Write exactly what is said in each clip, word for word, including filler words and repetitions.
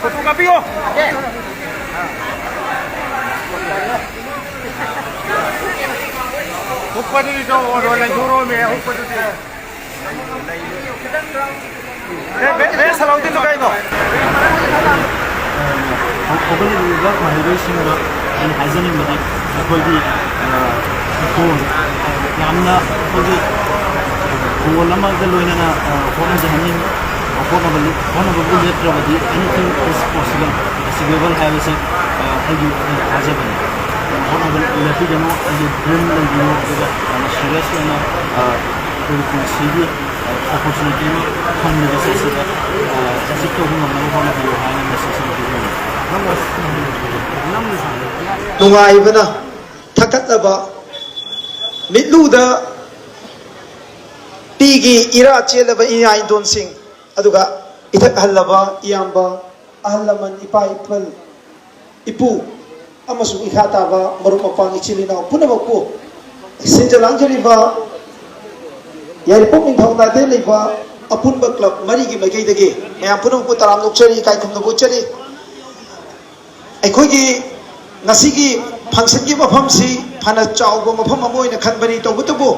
Photo ꯀꯥꯞꯄꯤꯌꯣ꯫ ꯍꯨꯛꯄꯗꯨꯗꯤ ꯇꯧ, ꯑꯣ, ꯂꯩꯊꯣꯛꯔꯣꯃꯦ, ꯍꯨꯛꯄꯗꯨꯗꯤ꯫ Bay-, Bay-, ꯕꯦꯁ ꯍꯜꯍꯧꯗꯣꯏꯗꯣ ꯀꯩꯅꯣ? ꯍꯧꯒꯠꯂꯛꯂꯤꯕ ꯃꯍꯩꯔꯣꯏꯁꯤꯡꯗ ꯑꯩꯅ ꯍꯥꯏꯖꯅꯤꯡꯕꯗꯤ ꯑꯩꯈꯣꯏꯒꯤ, ꯑ, ꯒꯣꯜ, ꯌꯥꯝꯅ ꯑꯩꯈꯣꯏꯒꯤ ꯒꯣꯜ ꯑꯃꯒ ꯂꯣꯏꯅꯅ, ꯑ, ꯍꯣꯠꯅꯖꯍꯟꯅꯤꯡ-, ꯍꯣꯠꯅꯕ-, ꯍꯣꯠꯅꯕꯕꯨ ꯂꯦꯞꯇ꯭ꯔꯕꯗꯤ anything is possible, achievable ꯍꯥꯏꯕꯁꯦ, ꯑ, ꯑꯩꯒꯤ ꯑꯣꯏꯅ ꯊꯥꯖꯕꯅꯤ꯫ ꯍꯣꯠꯅꯕ ꯂꯦꯞꯄꯤꯒꯅꯨ, ꯑꯩꯒꯤ dream ꯂꯩꯕꯤꯌꯨ, ꯑꯗꯨꯒ ꯌꯥꯝꯅ serious ꯑꯣꯏꯅ, ꯑ, ꯑꯩꯈꯣꯏꯒꯤ ꯄꯨꯟꯁꯤꯒꯤ opportunity ꯑꯃ ꯐꯪꯂꯤꯕꯁꯦ ꯁꯤꯗ, ꯑ, achieve ꯇꯧꯕ ꯉꯝꯅꯕ ꯍꯣꯠꯅꯕꯤꯌꯨ ꯍꯥꯏꯅ message ꯑꯃ ꯄꯤꯖꯅꯤꯡꯉꯤ꯫ ꯅꯨꯡꯉꯥꯏꯕꯅ ꯊꯛꯀꯠꯂꯕ ꯃꯤꯠꯂꯨꯗ ꯄꯤꯒꯤ ꯏꯔꯥ ꯆꯦꯜꯂꯕ ꯏꯌꯥ ꯏꯟꯗꯣꯟꯁꯤꯡ, ꯑꯗꯨꯒ ꯏꯊꯛ ꯍꯜꯂꯕ ꯏꯌꯥꯝꯕ, ꯑꯍꯜ ꯂꯃꯟ, ꯏꯄꯥ ꯏꯄꯨ, ꯏꯄꯨ ꯑꯃꯁꯨꯡ ꯏꯈꯥ ꯇꯥꯕ ꯃꯔꯨꯞ ꯃꯄꯥꯡ ꯏꯆꯤꯜ ꯏꯅꯥꯎ ꯄꯨꯝꯅꯃꯛꯄꯨ ꯁꯤꯟꯖ ꯂꯥꯡꯖꯔꯤꯕ ꯌꯥꯏꯔꯤꯄꯣꯛ ꯅꯤꯡꯊꯧ ꯅꯥꯏꯗ ꯂꯩꯕ ꯑꯄꯨꯟꯕ club ꯃꯔꯤꯒꯤ ꯃꯥꯏꯀꯩꯗꯒꯤ ꯃꯌꯥꯝ ꯄꯨꯝꯅꯃꯛꯄꯨ ꯇꯔꯥꯝꯅ ꯑꯣꯛꯆꯔꯤ, ꯏꯀꯥꯏ ꯈꯨꯝꯅꯕ ꯎꯠꯆꯔꯤ꯫ ꯑꯩꯈꯣꯏꯒꯤ ꯉꯁꯤꯒꯤ functionꯒꯤ ꯃꯐꯝꯁꯤ ꯐꯅ ꯆꯥꯎꯕ ꯃꯐꯝ ꯑꯃ ꯑꯣꯏꯅ ꯈꯟꯕꯅꯤ, ꯇꯧꯕꯇꯕꯨ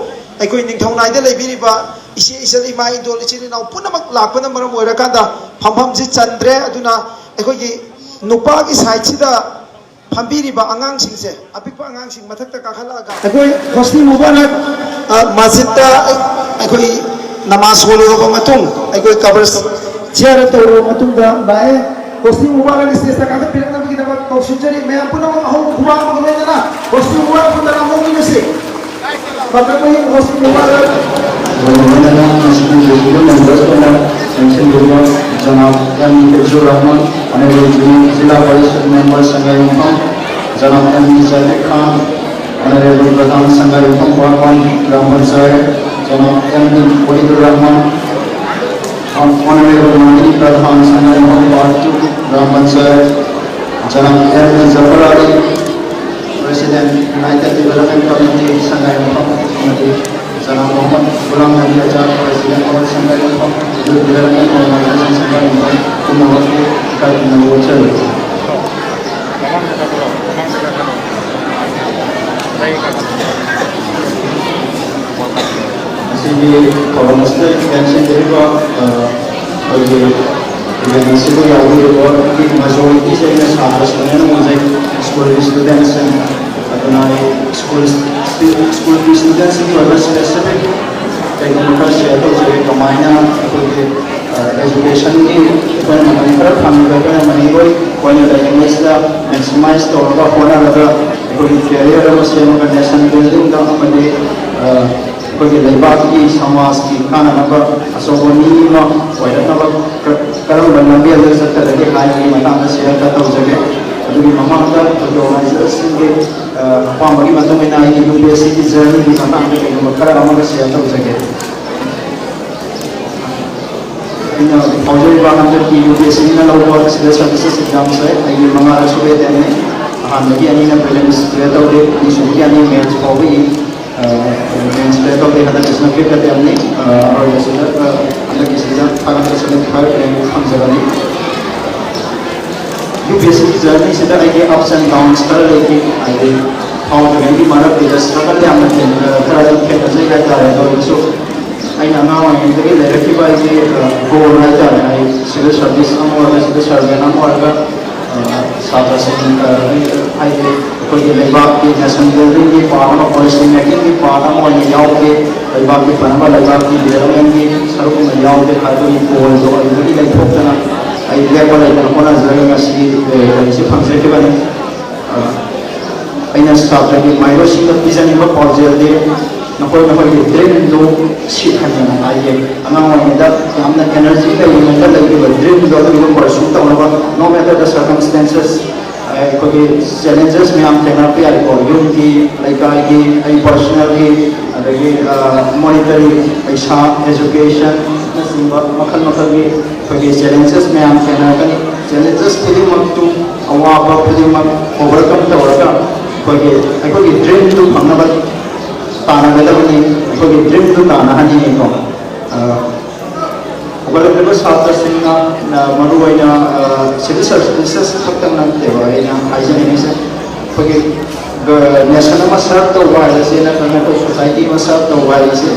ꯑꯩꯈꯣꯏ ꯅꯤꯡꯊꯧ ꯅꯥꯏꯗ ꯂꯩꯕꯤꯔꯤꯕ ꯏꯆꯦ ꯏꯆꯜ, ꯏꯃꯥ ꯏꯟꯗꯣꯜ, ꯏꯆꯤꯜ ꯏꯅꯥꯎ ꯄꯨꯝꯅꯃꯛ ꯂꯥꯛꯄꯅ ꯃꯔꯝ ꯑꯣꯏꯔꯀꯥꯟꯗ ꯐꯝꯐꯝꯁꯤ ꯆꯟꯗ꯭ꯔꯦ꯫ ꯑꯗꯨꯅ ꯑꯩꯈꯣꯏꯒꯤ ꯅꯨꯄꯥꯒꯤ sideꯁꯤꯗ ꯐꯝꯕꯤꯔꯤꯕ ꯑꯉꯥꯡꯁꯤꯡꯁꯦ, ꯑꯄꯤꯛꯄ ꯑꯉꯥꯡꯁꯤꯡ ꯃꯊꯛꯇ ꯀꯥꯈꯠꯂꯛꯑꯒ ꯑꯩꯈꯣꯏ ꯍꯣꯁꯅꯤ ꯃꯨꯕꯥꯔꯛ, ꯑ, ꯃꯁꯖꯤꯗꯇ ꯑꯩꯈꯣꯏ ꯅꯃꯥꯖ ꯁꯣꯜꯂꯨꯔꯕ ꯃꯇꯨꯡ, ꯑꯩꯈꯣꯏ ꯀꯕꯔ ꯖꯤꯌꯥꯔꯠ ꯇꯧꯔꯕ ꯃꯇꯨꯡꯗ ꯂꯥꯛꯑꯦ꯫ ꯍꯣꯁꯅꯤ ꯃꯨꯕꯥꯔꯛ stageꯇ ꯀꯥꯈꯠꯄꯤꯔꯛꯅꯕꯒꯤꯗꯃꯛ ꯀꯧꯁꯤꯟꯖꯔꯤ꯫ ꯃꯌꯥꯝ ꯄꯨꯝꯅꯃꯛ ꯑꯍꯧꯕ ꯈꯨꯕꯥꯛ ꯑꯃꯒ ꯂꯣꯏꯅꯅ ꯍꯣꯁꯅꯤ ꯃꯨꯕꯥꯔꯛ ꯄꯨꯟꯅ ꯂꯥꯎꯍꯧꯃꯤꯟꯅꯁꯤ꯫ ꯃꯇꯝ ꯑꯍꯦꯟꯕ ꯍꯣꯁꯅꯤ ꯃꯨꯕꯥꯔꯛ꯫ ꯂꯣꯏꯅꯅ ꯃꯁꯤꯒꯤ ꯂꯨꯆꯤꯡꯕ members ꯑꯣꯏꯅ ꯆꯪꯁꯤꯜꯂꯤꯕ Janab M Faizur Rahman, Honorable Junior Zila Parishad member ꯁꯪꯒꯥꯏꯌꯨꯝꯐꯝ, ꯖꯅꯥꯕ ꯑꯦꯝ ꯖꯥꯕꯤꯔ ꯈꯥꯟ, Honorable ꯄ꯭ꯔꯙꯥꯟ ꯁꯪꯒꯥꯏꯌꯨꯝꯐꯝ part one Gram panchayat, Janab M Wahidur Rahman, Honorable Mandi Pradhan Sangaimam Part two, Gram Panchayat, Janam M. Zafar Ali, President, United Development Committee, Sangaimam Committee, Janam Mohammad Ghulam Nabi Azad, President of Sangaimam Youth Development Organization, Sangaimam, ꯄꯨꯝꯅꯃꯛꯄꯨ ꯏꯀꯥꯏ ꯈꯨꯝꯅꯕ ꯎꯠꯆꯔꯤ꯫ ꯉꯁꯤꯒꯤ ꯊꯧꯔꯝ ꯑꯁꯤꯗ ꯌꯥꯎꯁꯤꯟꯕꯤꯔꯤꯕ, ꯑ, ꯑꯩꯈꯣꯏꯒꯤ event ꯑꯁꯤꯕꯨ ꯌꯥꯎꯕꯤꯔꯤꯕ ꯃꯤꯒꯤ majority ꯁꯦ ꯑꯩꯅ ꯁꯥꯇ꯭ꯔꯁꯤꯡꯅꯦꯅ ꯎꯖꯩ, ꯁ꯭ꯀꯨꯜꯒꯤ student ꯁꯤꯡ꯫ ꯑꯗꯨꯅ ꯑꯩ ꯁ꯭ꯀꯨꯜ, ꯁ꯭ꯀꯨꯜꯒꯤ student ꯁꯤꯡꯒꯤ ꯑꯣꯏꯕ specific ꯀꯩꯒꯨꯝꯕ ꯈꯔ share ꯇꯧꯖꯒꯦ, ꯀꯃꯥꯏꯅ ꯑꯩꯈꯣꯏꯒꯤ, ꯑ, education ꯒꯤ ꯑꯩꯈꯣꯏꯅ ꯃꯇꯝ ꯈꯔ ꯐꯪꯉꯤꯕ ꯑꯩꯈꯣꯏꯅ ꯃꯅꯤꯄꯨꯔ ꯑꯣꯏꯅ ꯂꯩꯔꯤꯉꯩꯁꯤꯗ maximize ꯇꯧꯔꯒ ꯍꯣꯠꯅꯔꯒ ꯑꯩꯈꯣꯏꯒꯤ career ꯑꯃ ꯁꯦꯝꯃꯒ nation building ꯗ ꯑꯃꯗꯤ, ꯑ, ꯑꯩꯈꯣꯏꯒꯤ ꯂꯩꯕꯥꯛꯀꯤ ꯁꯃꯥꯖꯀꯤ ꯀꯥꯟꯅꯅꯕ ꯑꯆꯧꯕ ꯃꯤ ꯑꯃ ꯑꯣꯏꯔꯛꯅꯕ ꯀ-, ꯀꯔꯝꯕ ꯂꯝꯕꯦꯜꯗ ꯆꯠꯀꯗꯒꯦ ꯍꯥꯏꯕꯒꯤ ꯃꯇꯥꯡꯗ share ꯈꯔ ꯇꯧꯖꯒꯦ꯫ ꯑꯗꯨꯒꯤ ꯃꯃꯥꯡꯗ ꯑꯩꯈꯣꯏꯒꯤ organizer ꯁꯤꯡꯒꯤ, ꯑ, ꯑꯄꯥꯝꯕꯒꯤ ꯃꯇꯨꯡ ꯏꯟꯅ ꯑꯩꯒꯤ U P S C ꯒꯤ journey ꯒꯤ ꯃꯇꯥꯡꯗ ꯀꯩꯒꯨꯝꯕ ꯈꯔ ꯑꯃꯒ share ꯇꯧꯖꯒꯦ꯫ ꯑꯩꯅ ꯐꯥꯎꯖꯔꯤꯕ ꯍꯟꯗꯛꯀꯤ U P S C ꯅ ꯂꯧꯕ civil services exam ꯁꯦ ꯑꯩꯒꯤ ꯃꯉꯥꯔꯛ ꯁꯨꯕ attempt ꯅꯤ꯫ ꯑꯍꯥꯟꯕꯒꯤ ꯑꯅꯤꯅ prelims clear ꯇꯧꯔꯦ, ꯑꯅꯤꯁꯨꯕꯒꯤ ꯑꯅꯤ mains ꯐꯥꯎꯕꯒꯤ, ꯑ, mains clear ꯇꯧꯔꯦ꯫ ꯍꯟꯗꯛꯀꯤꯁꯤꯅ fifth attempt ꯅꯤ꯫ ꯑ, ꯑꯔꯣꯏꯕꯁꯤꯗ, ꯑ, ꯍꯟꯗꯛꯀꯤꯁꯤꯗ ꯊꯥꯒꯠꯄꯁꯤꯗ third rank ꯐꯪꯖꯕꯅꯤ꯫ U P S C ꯒꯤ journey ꯁꯤꯗ ꯑꯩꯒꯤ ups and downs ꯈꯔ ꯂꯩꯈꯤ, ꯍꯥꯏꯗꯤ ꯐꯥꯎꯗ꯭ꯔꯤꯉꯩꯒꯤ ꯃꯔꯛꯇꯨꯗ struggle ꯌꯥꯝꯅ ꯊꯦꯡꯅ-, ꯈꯔ ꯑꯗꯨꯝ ꯊꯦꯡꯅꯖꯩ ꯍꯥꯏꯇꯥꯔꯦ꯫ ꯑꯗꯨ ꯑꯣꯏꯔꯒꯁꯨ ꯑꯩꯅ ꯑꯉꯥꯡ ꯑꯣꯏꯔꯤꯉꯩꯗꯒꯤ ꯂꯩꯔꯛꯈꯤꯕ ꯑꯩꯒꯤ, ꯑ, goal ꯍꯥꯏꯇꯥꯔꯦ, ꯑꯩ civil service ꯑꯃ ꯑꯣꯏꯔꯒ, civil servant ꯑꯃ ꯑꯣꯏꯔꯒ, ꯑ, ꯁꯥꯇ꯭ꯔꯁꯤꯡ, ꯑ, ꯑꯩ, ꯍꯥꯏꯗꯤ ꯑꯩꯈꯣꯏꯒꯤ ꯂꯩꯕꯥꯛꯀꯤ nation building ꯒꯤ part ꯑꯃ, policy making ꯒꯤ part ꯑꯃ ꯑꯣꯏꯅ ꯌꯥꯎꯒꯦ, ꯂꯩꯕꯥꯛꯀꯤ ꯐꯅꯕ, ꯂꯩꯕꯥꯛꯀꯤ development ꯒꯤ ꯁꯔꯨꯛ ꯑꯃ ꯌꯥꯎꯒꯦ ꯍꯥꯏꯕꯒꯤ goal ꯗꯣ ꯑꯗꯨꯗꯒꯤ ꯂꯩꯊꯣꯛꯇꯅ ꯑꯩ ꯂꯦꯞꯄ ꯂꯩꯇꯅ ꯍꯣꯠꯅꯖꯔꯒ ꯉꯁꯤ, ꯑ, ꯑꯩꯁꯦ ꯐꯪꯖꯈꯤꯕꯅꯤ꯫ ꯑ, ꯑꯩꯅ ꯁꯥꯇ꯭ꯔꯒꯤ ꯃꯍꯩꯔꯣꯏꯁꯤꯡꯗ ꯄꯤꯖꯅꯤꯡꯕ ꯄꯥꯎꯖꯦꯜꯗꯤ ꯅꯈꯣꯏ ꯅꯈꯣꯏꯒꯤ dream ꯗꯨ ꯁꯤꯠꯍꯟꯗꯅ ꯍꯥꯏꯒꯦ꯫ ꯑꯉꯥꯡ ꯑꯣꯏꯔꯤꯉꯩꯗ ꯌꯥꯝꯅ energy ꯂꯩꯔꯤꯉꯩꯗ ꯂꯩꯈꯤꯕ dream ꯗꯣ ꯑꯗꯨꯒꯤꯗꯣ pursue ꯇꯧꯅꯕ, no matter the circumstances, ꯑꯩꯈꯣꯏꯒꯤ challenges ꯃꯌꯥꯝ ꯊꯦꯡꯅꯔꯛꯄ ꯌꯥꯏꯀꯣ, ꯌꯨꯝꯒꯤ, ꯂꯩꯀꯥꯏꯒꯤ, ꯑꯩ personal ꯒꯤ, ꯑꯗꯒꯤ, ꯑ, monetary, ꯄꯩꯁꯥ, education, ꯃꯈꯜ ꯃꯈꯜꯒꯤ ꯑꯩꯈꯣꯏꯒꯤ ꯆꯦꯂꯦꯟꯖꯦꯁ ꯃꯌꯥꯝ ꯊꯦꯡꯅꯔꯛꯀꯅꯤ꯫ ꯆꯦꯂꯦꯟꯖꯦꯁ ꯈꯨꯗꯤꯡꯃꯛꯇꯨ, ꯑꯋꯥꯕ ꯈꯨꯗꯤꯡꯃꯛ ꯑꯣꯚꯔꯀꯝ ꯇꯧꯔꯒ ꯑꯩꯈꯣꯏꯒꯤ ꯑꯩꯈꯣꯏꯒꯤ ꯗ꯭ꯔꯤꯝꯗꯨ ꯐꯪꯅꯕ ꯇꯥꯟꯅꯒꯗꯕꯅꯤ꯫ ꯑꯩꯈꯣꯏꯒꯤ ꯗ꯭ꯔꯤꯝꯗꯨ ꯇꯥꯟꯅꯍꯟꯅꯤꯡꯉꯤꯀꯣ꯫ ꯍꯧꯒꯠꯂꯛꯂꯤꯕ ꯁꯥꯇ꯭ꯔꯁꯤꯡꯅ ꯃꯔꯨꯑꯣꯏꯅ ꯁꯤꯚꯤꯜ ꯁꯔꯚꯤꯁꯦꯁ ꯈꯛꯇꯪ ꯅꯠꯇꯦꯕ ꯑꯩꯅ ꯍꯥꯏꯖꯅꯤꯡꯉꯤꯁꯦ꯫ ꯑꯩꯈꯣꯏꯒꯤ ꯅꯦꯁꯟ ꯑꯃ ꯁꯔꯚ ꯇꯧꯕ ꯍꯥꯏꯕꯁꯤ ꯅꯠꯇ꯭ꯔꯒ ꯑꯩꯈꯣꯏ ꯁꯣꯁꯥꯏꯇꯤ ꯑꯃ ꯁꯔꯚ ꯇꯧꯕ ꯍꯥꯏꯕꯁꯤ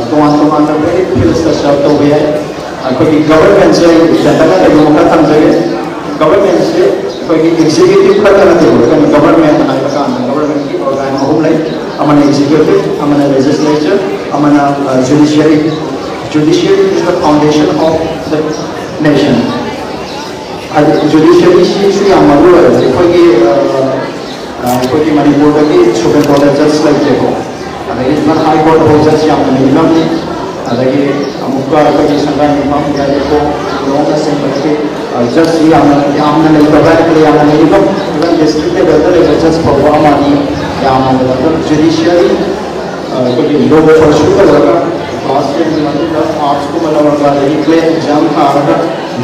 ꯇꯣꯉꯥꯟ ꯇꯣꯉꯥꯟꯕ ꯃꯦꯔꯤꯠ ꯐꯤꯜꯗ ꯁꯔꯚ ꯇꯧꯕ ꯌꯥꯏ꯫ ꯑꯩꯈꯣꯏꯒꯤ ꯒꯚꯔꯟꯃꯦꯟꯁꯦ ꯑꯩ ꯏꯊꯟꯗꯅ ꯀꯩꯅꯣꯝ ꯈꯔ ꯊꯝꯖꯒꯦ꯫ ꯒꯚꯔꯟꯃꯦꯟꯁꯦ ꯑꯩꯈꯣꯏꯒꯤ ꯑꯦꯛꯖꯤꯀ꯭ꯌꯨꯇꯤꯚ ꯈꯛꯇ ꯅꯠꯇꯦꯕ꯫ ꯑꯩꯈꯣꯏꯅ ꯒꯚꯔꯟꯃꯦꯟ ꯍꯥꯏꯕ ꯀꯥꯟꯗ ꯒꯚꯔꯟꯃꯦꯟꯒꯤ ꯑꯣꯔꯒꯥꯟ ꯑꯍꯨꯝ ꯂꯩ꯫ ꯑꯃꯅ ꯑꯦꯛꯖꯤꯀ꯭ꯌꯨꯇꯤꯚ, ꯑꯃꯅ ꯂꯦꯖꯤꯁꯂꯦꯆꯔ, ꯑꯃꯅ judiciary. Judiciary is the foundation of the nation. ꯍꯥꯏꯗꯤ ꯖꯨꯗꯤꯁꯤꯌꯔꯤꯁꯤꯁꯨ ꯌꯥꯝ ꯃꯔꯨ ꯑꯣꯏ꯫ ꯑꯩꯈꯣꯏꯒꯤ ꯑꯩꯈꯣꯏꯒꯤ ꯃꯅꯤꯄꯨꯔꯗꯗꯤ ꯁꯨꯄ꯭ꯔꯤꯝ ꯀꯣꯔꯠꯇ ꯖꯁ ꯂꯩꯇꯦꯀꯣ꯫ ꯑꯗꯒꯤ ꯏꯚꯟ ꯍꯥꯏ ꯀꯣꯔꯠ ꯐꯥꯎ ꯖꯁ ꯌꯥꯝꯅ ꯃꯤꯅꯤꯃꯝꯅꯤ꯫ ꯑꯗꯒꯤ ꯑꯃꯨꯛꯀ ꯑꯩꯈꯣꯏꯒꯤ ꯁꯪꯒꯥꯏ ꯌꯨꯝꯐꯝ, ꯌꯥꯏꯔꯤꯄꯣꯛ, ꯂꯣꯡꯅꯆꯤꯡꯕꯗꯒꯤ ꯖꯁꯁꯤ ꯌꯥꯝꯅ ꯌꯥꯝꯅ ꯂꯩꯇꯕ ꯍꯥꯏꯔꯒꯗꯤ ꯌꯥꯝꯅ ꯃꯤꯅꯤꯃꯝ꯫ ꯏꯚꯟ ꯗꯤꯁꯇ꯭ꯔꯤꯛ ꯂꯦꯚꯦꯜꯗ ꯂꯩꯕ ꯖꯁ ꯐꯥꯎꯕ ꯑꯃ ꯑꯅꯤ ꯌꯥꯝꯅ ꯂꯩꯕ꯫ ꯑꯗꯨꯅ ꯖꯨꯗꯤꯁꯤꯌꯔꯤ ꯑꯩꯈꯣꯏꯒꯤ ꯂꯣ ꯄꯔꯁꯨ ꯇꯧꯔꯒ ꯀ꯭ꯂꯥꯁ ꯇꯦꯟꯒꯤ ꯃꯇꯨꯡꯗ ꯑꯥꯔꯠꯁꯀꯨꯝꯕ ꯂꯧꯔꯒ ꯑꯗꯒꯤ ꯀ꯭ꯂꯦꯠ ꯑꯦꯛꯖꯥꯝ ꯊꯥꯔꯒ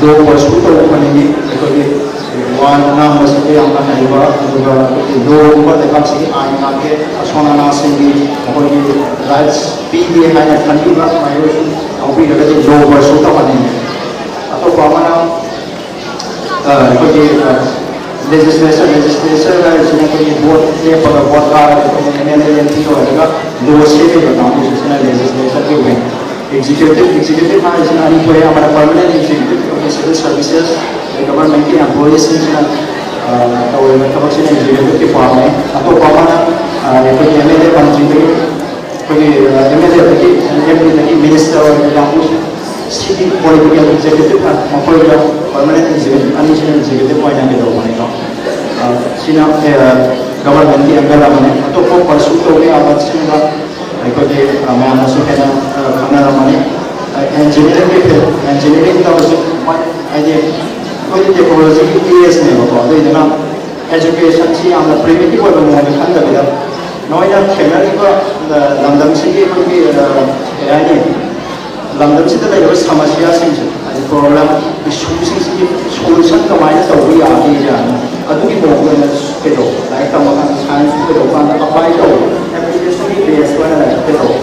ꯂꯣ ꯄꯔꯁꯨ ꯇꯧꯕ ꯈꯨꯗꯤꯡꯒꯤ ꯑꯩꯈꯣꯏꯒꯤ ꯋꯥ ꯉꯥꯡꯕꯁꯤꯗ ꯌꯥꯝꯅ ꯍꯩꯕ, ꯑꯗꯨꯒ ꯑꯩꯈꯣꯏꯒꯤ ꯂꯣꯒꯨꯝꯕ ꯂꯩꯕꯥꯛꯁꯤꯒꯤ ꯑꯥꯏꯟ ꯉꯥꯛꯀꯦ, ꯑꯁꯣꯟ ꯑꯅꯥꯁꯤꯡꯒꯤ ꯃꯈꯣꯏꯒꯤ ꯔꯥꯏꯠꯁ ꯄꯤꯒꯦ ꯍꯥꯏꯅ ꯈꯟꯕꯤꯕ ꯃꯍꯩꯔꯣꯏꯁꯤꯡ ꯌꯥꯎꯕꯤꯔꯒꯗꯤ ꯂꯣ ꯄꯔꯁꯨ ꯇꯧꯍꯟꯅꯤꯡꯉꯤ꯫ ꯑꯇꯣꯞꯄ ꯑꯃꯅ ꯑꯩꯈꯣꯏꯒꯤ ꯂꯦꯖꯤꯁꯂꯦꯆꯔ, ꯂꯦꯖꯤꯁꯂꯦꯆꯔ ꯍꯥꯏꯔꯤꯁꯤꯅ ꯑꯩꯈꯣꯏꯒꯤ ꯚꯣꯠ ꯂꯦꯞꯄꯒ ꯚꯣꯠ ꯀꯥꯔꯒ ꯑꯩꯈꯣꯏꯅ M L A, M P ꯑꯣꯏꯔꯒ ꯂꯣ ꯁꯦꯝꯃꯤꯕ ꯀꯥꯡꯕꯨꯁꯤꯅ ꯂꯦꯖꯤꯁꯂꯦꯆꯔꯒꯤ ꯋꯤꯡ꯫ ꯑꯦꯛꯖꯤꯀ꯭ꯌꯨꯇꯤꯚ, ꯑꯦꯛꯖꯤꯀ꯭ꯌꯨꯇꯤꯚ ꯍꯥꯏꯔꯤꯁꯤꯅ ꯑꯅꯤ ꯊꯣꯛꯑꯦ꯫ ꯑꯃꯅ ꯄꯔꯃꯅꯦꯟ ꯑꯦꯛꯖꯤꯀ꯭ꯌꯨꯇꯤꯚ, ꯑꯩꯈꯣꯏꯒꯤ ꯁꯤꯚꯤꯜ ꯁꯔꯚꯤꯁꯦꯁ, ꯑꯗꯩ ꯒꯚꯔꯟꯃꯦꯟꯠꯀꯤ ꯑꯦꯝꯄ꯭ꯂꯣꯌꯤꯁꯤꯡꯁꯤꯅ ꯇꯧꯔꯤꯕ ꯊꯕꯛꯁꯤꯅ ꯑꯦꯛꯖꯤꯀ꯭ꯌꯨꯇꯤꯚꯀꯤ ꯄꯥꯔꯠꯅꯤ꯫ ꯑꯇꯣꯞꯄ ꯑꯃꯅ ꯑꯩꯈꯣꯏꯒꯤ ꯑꯦꯝ ꯑꯦꯜ ꯑꯦ ꯃꯟꯇ꯭ꯔꯤꯗꯒꯤ, ꯑꯩꯈꯣꯏꯒꯤ ꯑꯦꯝ ꯑꯦꯜ ꯑꯦꯗꯒꯤ, ꯑꯦꯝ ꯄꯤꯗꯒꯤ ꯃꯤꯅꯤꯁꯇꯔ ꯑꯣꯏꯕ ꯀꯥꯡꯕꯨ, ꯁꯤꯒꯤ ꯄꯣꯂꯤꯇꯤꯀꯦꯜ ꯑꯦꯛꯖꯤꯀ꯭ꯌꯨꯇꯤꯚ ꯃꯈꯣꯏꯒ ꯄꯔꯃꯅꯦꯟ ꯑꯦꯛꯖꯤꯀ꯭ꯌꯨꯇꯤꯚ ꯑꯅꯤꯁꯤꯅ ꯑꯦꯛꯖꯤꯀ꯭ꯌꯨꯇꯤꯚ ꯑꯣꯏꯅ ꯀꯩꯗꯧꯕꯅꯤꯀꯣ꯫ ꯁꯤꯅ ꯒꯚꯔꯟꯃꯦꯟꯠꯀꯤ ꯑꯦꯡꯒꯜ ꯑꯃꯅꯤ꯫ ꯑꯇꯣꯞꯄ ꯄꯔꯁꯨ ꯇꯧꯕ ꯌꯥꯕꯁꯤꯡꯗ ꯑꯩꯈꯣꯏꯒꯤ ꯃꯌꯥꯝꯅꯁꯨ ꯍꯦꯟꯅ ꯈꯪꯅꯔꯝꯃꯅꯤ꯫ ꯏꯟꯖꯤꯅꯤꯌꯥꯔꯤꯡꯒꯤ ꯐꯤꯜ, ꯏꯟꯖꯤꯅꯤꯌꯥꯔꯤꯡꯗ ꯍꯧꯖꯤꯛ ꯍꯥꯏꯗꯤ ꯑꯩꯈꯣꯏꯗꯤ ꯇꯦꯛꯅꯣꯂꯣꯖꯤꯒꯤ ꯑꯦꯖꯅꯦꯕꯀꯣ꯫ ꯑꯗꯨꯏꯗꯨꯅ ꯑꯦꯖꯨꯀꯦꯁꯟꯁꯤ ꯌꯥꯝꯅ ꯄ꯭ꯔꯤꯃꯤꯇꯤꯚ ꯑꯣꯏꯕ ꯃꯑꯣꯡꯗ ꯈꯟꯗꯕꯤꯗ ꯅꯣꯏꯅ ꯊꯦꯡꯅꯔꯤꯕ ꯂꯝꯗꯝꯁꯤꯒꯤ ꯑꯩꯈꯣꯏꯒꯤ ꯀꯩ ꯍꯥꯏꯅꯤ, ꯂꯝꯗꯝꯁꯤꯗ ꯂꯩꯔꯤꯕ ꯁꯃꯁ꯭ꯌꯥꯁꯤꯡꯁꯦ, ꯍꯥꯏꯗꯤ ꯄ꯭ꯔꯣꯕ꯭ꯂꯦꯝ, ꯏꯁꯨꯁꯤꯡꯁꯤꯒꯤ ꯁꯣꯂꯨꯁꯟ ꯀꯃꯥꯏꯅ ꯇꯧꯕ ꯌꯥꯒꯦ ꯀꯥꯏꯅ ꯑꯗꯨꯒꯤ ꯃꯑꯣꯡꯗ ꯑꯣꯏꯅ ꯀꯩꯗꯧꯕ, ꯂꯥꯏꯔꯤꯛ ꯇꯝꯕ ꯀꯥꯟꯗ, ꯁꯥꯏꯟꯁ ꯀꯩꯗꯧꯕ ꯀꯥꯟꯗ ꯑꯦꯄ꯭ꯂꯥꯏ ꯇꯧꯕ, ꯑꯦꯄ꯭ꯂꯤꯀꯦꯁꯟꯒꯤ ꯕꯦꯁ ꯑꯣꯏꯅ ꯂꯥꯏꯔꯤꯛ ꯀꯩꯗꯧꯕ,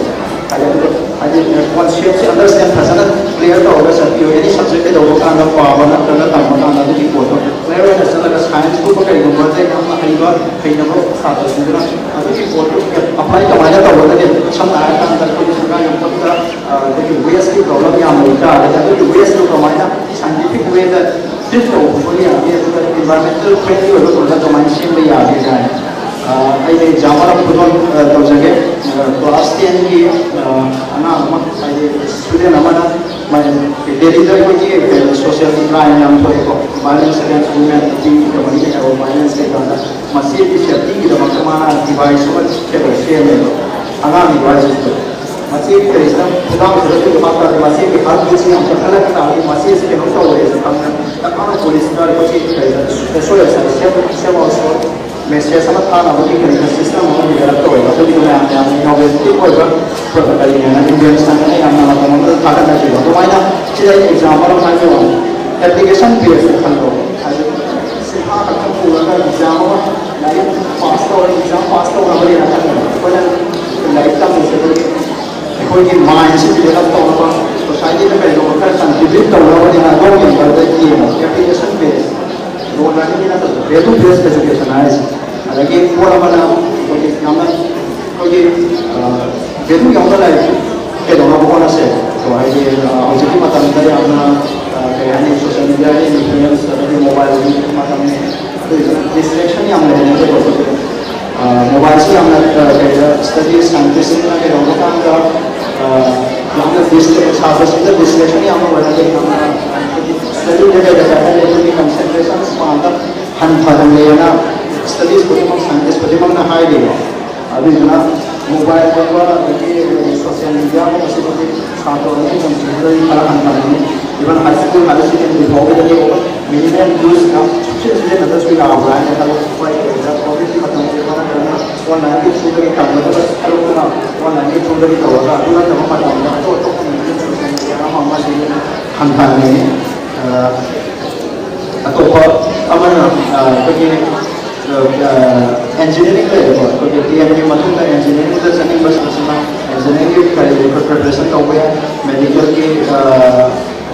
ꯍꯥꯏꯗꯤ ꯑꯗꯨꯒ ꯍꯥꯏꯗꯤ ꯀꯣꯟꯁꯦꯞꯁꯦ ꯑꯟꯗꯔꯁꯇꯦꯟ ꯐꯖꯅ ꯀ꯭ꯂꯤꯌꯥꯔ ꯇꯧꯔꯒ ꯆꯠꯄꯤꯌꯨ꯫ ꯑꯦꯅꯤ ꯁꯕꯖꯦꯛ ꯀꯩꯗꯧꯕ ꯀꯥꯟꯗ, ꯄꯥꯕ ꯅꯠꯇ꯭ꯔꯒ ꯇꯝꯕ ꯀꯥꯟꯗ ꯑꯗꯨꯒꯤ ꯄꯣꯠꯇꯣ ꯀ꯭ꯂꯤꯌꯥꯔ ꯑꯣꯏꯅ ꯆꯠꯂꯒ, ꯁꯥꯏꯟꯁꯀꯨꯝꯕ ꯀꯩꯒꯨꯝꯕꯗ ꯌꯥꯝꯅ ꯍꯩꯕ, ꯍꯩꯅꯕ ꯁꯥꯇ꯭ꯔꯁꯤꯡꯗꯨꯅ ꯑꯗꯨꯒꯤ ꯄꯣꯠꯇꯣ ꯑꯦꯄ꯭ꯂꯥꯏ ꯀꯃꯥꯏꯅ ꯇꯧꯔꯒꯗꯤ, ꯁꯝꯅ ꯍꯥꯏꯔꯀꯥꯟꯗ ꯑꯩꯈꯣꯏꯒꯤ ꯁꯔꯀꯥꯔꯒꯤ ꯃꯐꯝꯗ, ꯑ, ꯑꯩꯈꯣꯏꯒꯤ ꯋꯦꯁꯀꯤ ꯄ꯭ꯔꯣꯕ꯭ꯂꯦꯝ ꯌꯥꯝ ꯂꯩ ꯇꯥꯔꯒꯗꯤ, ꯑꯗꯨꯒꯤ ꯋꯦꯁꯇꯨ ꯀꯃꯥꯏꯅ ꯁꯥꯏꯟꯇꯤꯐꯤꯛ ꯋꯦꯗ ꯇ꯭ꯔꯤꯠ ꯇꯧꯕ ꯌꯥꯒꯦ, ꯑꯗꯨꯒ ꯏꯟꯚꯥꯏꯔꯣꯟꯃꯦꯟꯇꯦꯜ ꯐ꯭ꯔꯦꯟꯂꯤ ꯑꯣꯏꯕ ꯄ꯭ꯔꯣꯗꯛ ꯀꯃꯥꯏꯅ ꯁꯦꯝꯕ ꯌꯥꯒꯦ ꯀꯥꯏꯅ, ꯑ, ꯑꯩꯅ ꯑꯦꯛꯖꯥꯝꯄꯜ ꯑꯃ ꯈꯨꯗꯣꯜ, ꯑ, ꯇꯧꯖꯒꯦ꯫ ꯑ, ꯀ꯭ꯂꯥꯁ ꯇꯦꯟꯒꯤ, ꯑ, ꯑꯉꯥꯡ ꯑꯃ, ꯍꯥꯏꯗꯤ ꯁ꯭ꯇꯨꯗꯦꯟ ꯑꯃꯅ ꯃꯥꯒꯤ ꯗꯦꯜꯂꯤꯗ ꯑꯩꯈꯣꯏꯒꯤ ꯀꯩꯅꯣ ꯁꯣꯁꯤꯌꯦꯜ ꯀ꯭ꯔꯥꯏꯝ ꯌꯥꯝ ꯊꯣꯛꯑꯦꯀꯣ, ꯚꯥꯏꯂꯦꯟꯁ ꯑꯦꯒꯦꯟꯁ ꯋꯨꯃꯦꯟ, ꯅꯨꯄꯤꯒꯤꯗꯃꯛ ꯀꯩꯗꯧꯕ ꯚꯥꯏꯂꯦꯟꯁ ꯀꯩꯀꯥꯗ, ꯃꯁꯤꯒꯤ ꯁꯦꯐꯇꯤꯒꯤꯗꯃꯛꯇ ꯃꯥꯅ ꯗꯤꯚꯥꯏꯁ ꯑꯃ ꯁꯦꯝꯃꯦꯕ, ꯑꯉꯥꯡꯒꯤ ꯚꯥꯏꯁ ꯑꯁꯤꯗ꯫ ꯃꯁꯤ ꯀꯔꯤꯁꯤꯅ ꯈꯨꯗꯥꯡꯁꯤꯗ ꯑꯩꯈꯣꯏꯒꯤ ꯍꯥꯞ ꯇꯥꯔꯗꯤ, ꯃꯁꯤꯒꯤ ꯍꯥꯔꯠ ꯕꯤꯠꯁꯤ ꯌꯥꯝ ꯀꯟꯈꯠꯂꯛꯄ ꯇꯥꯔꯗꯤ, ꯃꯁꯤ ꯑꯁꯤ ꯀꯩꯅꯣ ꯇꯧꯔꯦ ꯈꯪꯗꯅ ꯇꯞꯅ ꯄꯨꯂꯤꯁꯇ ꯑꯩꯈꯣꯏꯒꯤ ꯀꯔꯤꯗ ꯑꯦꯁ ꯑꯣ ꯑꯦꯁ ꯍꯥꯏꯗꯤ ꯁꯦꯝ ꯁꯦꯝ ꯑꯥꯎꯠ ꯁꯣꯔꯠ ꯃꯦꯁꯦꯖ ꯑꯃ ꯊꯥꯅꯕꯒꯤ ꯀꯔꯤꯒꯨꯝꯕ ꯁꯤꯁꯇꯦꯝ ꯑꯃ ꯗꯤꯕꯦꯂꯞ ꯇꯧꯋꯦꯕ꯫ ꯑꯗꯨꯒꯤꯗꯣ ꯃꯌꯥꯝ ꯌꯥꯝꯅ ꯏꯅꯣꯚꯦꯇꯤꯚ ꯑꯣꯏꯕ ꯀꯔꯤꯅꯦꯅ ꯏꯟꯚꯦꯟꯁꯟ ꯑꯃ ꯌꯥꯝꯅ ꯃꯇꯝ ꯑꯃꯗ ꯊꯥꯒꯠꯅꯈꯤꯕ꯫ ꯑꯗꯨꯃꯥꯏꯅ ꯁꯤꯗ ꯑꯩꯅ ꯑꯦꯛꯖꯥꯝꯄꯜ ꯑꯃ ꯍꯥꯏꯕ ꯋꯥꯅꯤ꯫ ꯑꯦꯄ꯭ꯂꯤꯀꯦꯁꯟ ꯕꯦꯁꯇ ꯈꯜꯂꯣ꯫ ꯍꯥꯏꯗꯤ ꯁꯤꯐꯥ ꯈꯛꯇꯪ ꯄꯨꯔꯒ ꯑꯦꯛꯖꯥꯝ ꯑꯃ ꯂꯥꯏꯔꯤꯛ ꯄꯥꯁ ꯇꯧꯔ ꯑꯦꯛꯖꯥꯝ ꯄꯥꯁ ꯇꯧꯅꯕꯅꯦꯅ ꯈꯟꯕ꯫ ꯑꯩꯈꯣꯏꯅ ꯂꯥꯏꯔꯤꯛ ꯇꯝꯕꯁꯦ ꯑꯩꯈꯣꯏꯒꯤ ꯑꯩꯈꯣꯏꯒꯤ ꯃꯥꯏꯟꯁꯤ ꯗꯤꯕꯦꯂꯞ ꯇꯧꯅꯕ, ꯁꯣꯁꯥꯏꯇꯤꯗ ꯀꯩꯗꯧꯕ ꯈꯔ ꯀꯟꯇ꯭ꯔꯤꯕ꯭ꯌꯨꯠ ꯇꯧꯅꯕꯅꯤꯅ ꯑꯗꯣꯝꯒꯤ ꯑꯦꯡꯒꯜꯗ ꯌꯦꯡꯉꯣ꯫ ꯑꯦꯄ꯭ꯂꯤꯀꯦꯁꯟ ꯕꯦꯁ, ꯂꯣꯟ ꯍꯥꯏꯕꯒꯤ ꯅꯠꯇꯕ, ꯚꯦꯂꯨ ꯕꯦꯁ ꯑꯦꯖꯨꯀꯦꯁꯟ ꯍꯥꯏꯔꯤꯁꯦ꯫ ꯑꯗꯒꯤ ꯄꯣꯠ ꯑꯃꯅ ꯑꯩꯈꯣꯏꯒꯤ ꯌꯥꯝꯅ ꯑꯩꯈꯣꯏꯒꯤ ꯚꯦꯂꯨ ꯌꯥꯎꯅ ꯂꯥꯏꯔꯤꯛ ꯀꯩꯗꯧꯅꯕ ꯍꯣꯠꯅꯁꯦ꯫ ꯑꯗꯣ ꯍꯥꯏꯗꯤ, ꯑ, ꯍꯧꯖꯤꯛꯀꯤ ꯃꯇꯝꯗ ꯌꯥꯝꯅ, ꯑ, ꯀꯩ ꯍꯥꯏꯅꯤ, ꯁꯣꯁꯤꯌꯦꯜ ꯃꯤꯗꯤꯌꯥꯒꯤ ꯏꯟꯐ꯭ꯂꯨꯌꯦꯟꯁ ꯑꯗꯒꯤ ꯃꯣꯕꯥꯏꯜꯒꯤ ꯃꯇꯝꯅꯤ꯫ ꯑꯗꯨꯗꯨꯅ ꯗꯤꯁꯇ꯭ꯔꯦꯛꯁꯟ ꯌꯥꯝ ꯂꯩꯔꯦ ꯑꯩꯈꯣꯏ ꯍꯧꯖꯤꯛ꯫ ꯑ, ꯃꯣꯕꯥꯏꯜꯁꯤ ꯌꯥꯝꯅ, ꯑ, ꯀꯩꯗ ꯁ꯭ꯇꯗꯤ ꯁꯥꯏꯟꯇꯤꯁꯁꯤꯡꯅ ꯀꯩꯗꯧꯕ ꯀꯥꯟꯗ, ꯑ, ꯌꯥꯝꯅ ꯗꯤꯁꯇ꯭ꯔꯦꯛ, ꯁꯥꯇ꯭ꯔꯁꯤꯡꯗ ꯗꯤꯁꯇ꯭ꯔꯦꯛꯁꯟ ꯌꯥꯝꯅ ꯑꯣꯏꯍꯜꯂꯦ, ꯌꯥꯝꯅ ꯍꯥꯏꯗꯤ ꯁ꯭ꯇꯗꯤꯗ ꯀꯩꯗ ꯀꯩ ꯍꯥꯏꯅꯤ, ꯑꯩꯈꯣꯏꯒꯤ ꯀꯟꯁꯦꯟꯇ꯭ꯔꯦꯁꯟ ꯁ꯭ꯄꯥꯟꯗ ꯍꯟꯊꯍꯜꯂꯦꯅ ꯁ꯭ꯇꯗꯤꯁ ꯈꯨꯗꯤꯡꯃꯛ, ꯁꯥꯏꯟꯇꯤꯁ ꯈꯨꯗꯤꯡꯃꯛꯅ ꯍꯥꯏꯔꯤꯕ꯫ ꯑꯗꯨꯗꯨꯅ ꯃꯣꯕꯥꯏꯜꯒꯨꯝꯕ ꯑꯗꯒꯤ ꯁꯣꯁꯤꯌꯦꯜ ꯃꯤꯗꯤꯌꯥꯒꯨꯝꯕꯁꯤꯗꯤ ꯁꯥꯇ꯭ꯔ ꯑꯃꯒꯤ ꯄꯨꯟꯁꯤꯁꯤꯗꯒꯤ ꯈꯔ ꯍꯟꯊꯔꯅꯤ꯫ Even high school, higher secondary ꯐꯥꯎꯕꯗꯗꯤ ꯃꯤꯅꯤꯃꯝ ꯌꯨꯁ ꯌꯥꯝ ꯁꯨꯡꯁꯤꯟ ꯁꯤꯖꯤꯟꯅꯗ꯭ꯔꯁꯨ ꯌꯥꯕ꯭ꯔꯥ ꯍꯥꯏꯅ ꯈꯜꯂꯤ꯫ ꯑꯩꯈꯣꯏ ꯀꯩꯗ ꯀꯣꯚꯤꯗꯀꯤ ꯃꯇꯝꯁꯤꯗ ꯅꯠꯇ꯭ꯔꯒꯅ ꯑꯣꯟꯂꯥꯏꯟꯒꯤ ꯊ꯭ꯔꯨꯗꯒꯤ ꯇꯝꯒꯗꯕ ꯁꯔꯨꯛꯇꯨꯅ ꯑꯣꯟꯂꯥꯏꯟꯒꯤ ꯊ꯭ꯔꯨꯗꯒꯤ ꯇꯧꯔꯒ, ꯑꯗꯨ ꯅꯠꯇꯕ ꯃꯇꯝꯗ ꯑꯇꯣꯞ ꯑꯇꯣꯞꯄ ꯃꯤꯗꯤꯌꯝ ꯁꯣꯁꯤꯌꯦꯜ ꯑꯃꯁꯨ ꯍꯟꯊꯍꯟꯅꯤꯡꯉꯤ꯫ ꯑ, ꯑꯇꯣꯞꯄ ꯑꯃꯅ, ꯑ, ꯑꯩꯈꯣꯏꯒꯤ, ꯑ, ꯑ, engineering ꯂꯩꯔꯦꯀꯣ, ꯑꯩꯈꯣꯏꯒꯤ ꯗꯤ ꯑꯦꯝꯒꯤ ꯃꯇꯨꯡꯗ engineeringꯗ ꯆꯠꯅꯤꯡꯕꯁꯤꯡꯁꯤꯅ engineeringꯒꯤ ꯀꯔꯤ ꯀꯔꯤ preparation ꯇꯧꯕ ꯌꯥꯏ, medicalꯒꯤ, ꯑ,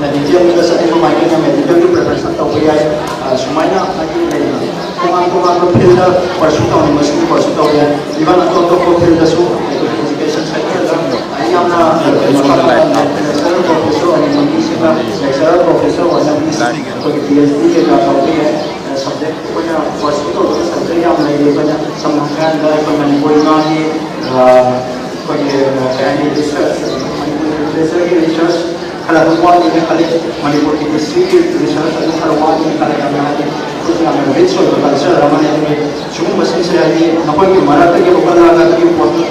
medicalꯗ ꯆꯠꯅꯤꯡꯕ ꯃꯥꯏꯀꯩꯅ medicalꯒꯤ preparation ꯇꯧꯕ ꯌꯥꯏ꯫ ꯑ, ꯁꯨꯃꯥꯏꯅ ꯍꯥꯏꯗꯤ ꯂꯩꯗꯅ, ꯇꯣꯉꯥꯟ ꯇꯣꯉꯥꯟꯕ fieldꯗ pursue ꯇꯧꯅꯤꯡꯕꯁꯤꯡ pursue ꯇꯧꯕ ꯌꯥꯏ꯫ Even ꯑꯇꯣꯞ ꯑꯇꯣꯞꯄ fieldꯗꯁꯨ education sectorꯗ ꯑꯩ ꯌꯥꯝꯅ ꯀꯩꯅꯣ ꯇꯧꯕ lecturer professor ꯑꯣꯏꯅꯤꯡꯕ ꯃꯤꯁꯤꯡꯅ lecturer professor ꯑꯣꯏꯅꯕꯒꯤ ꯑꯩꯈꯣꯏꯒꯤ ꯄꯤ ꯑꯩꯆ ꯗꯤ ꯀꯩꯀꯥ ꯇꯧꯕ ꯌꯥꯏ꯫ Subject ꯑꯩꯈꯣꯏꯅ pursue ꯇꯧꯗꯕ subject ꯌꯥꯝ ꯂꯩꯔꯤ꯫ ꯑꯩꯈꯣꯏꯅ ꯁꯝꯅ ꯍꯥꯏꯔꯀꯥꯟꯗ ꯑꯩꯈꯣꯏ ꯃꯅꯤꯄꯨꯔꯤ ꯉꯥꯒꯤ, ꯑ, ꯑꯩꯈꯣꯏꯒꯤ, ꯑ, ꯀꯩ ꯍꯥꯏꯅꯤ, research, ꯃꯅꯤꯄꯨꯔꯤ literatureꯒꯤ research ꯈꯔ ꯑꯗꯨꯝ ꯋꯥꯠꯂꯤꯅ ꯈꯜꯂꯤ꯫ ꯃꯅꯤꯄꯨꯔꯒꯤ historyꯒꯤ research ꯑꯗꯨꯝ ꯈꯔ ꯋꯥꯠꯂꯤꯅ ꯈꯜꯂꯤ꯫ ꯌꯥꯝꯅ ꯍꯥꯏꯗꯤ ꯑꯩꯈꯣꯏꯁꯨ ꯌꯥꯝꯅ rich ꯑꯣꯏꯕ culture ꯑꯃꯅꯤ꯫ ꯑꯗꯨꯒꯤ ꯁꯤꯒꯨꯝꯕꯁꯤꯡꯁꯦ ꯍꯥꯏꯗꯤ ꯅꯈꯣꯏꯒꯤ ꯃꯔꯛꯇꯒꯤ ꯍꯧꯒꯠꯂꯛꯑꯒ ꯑꯗꯨꯒꯤ ꯄꯣꯠꯇꯨ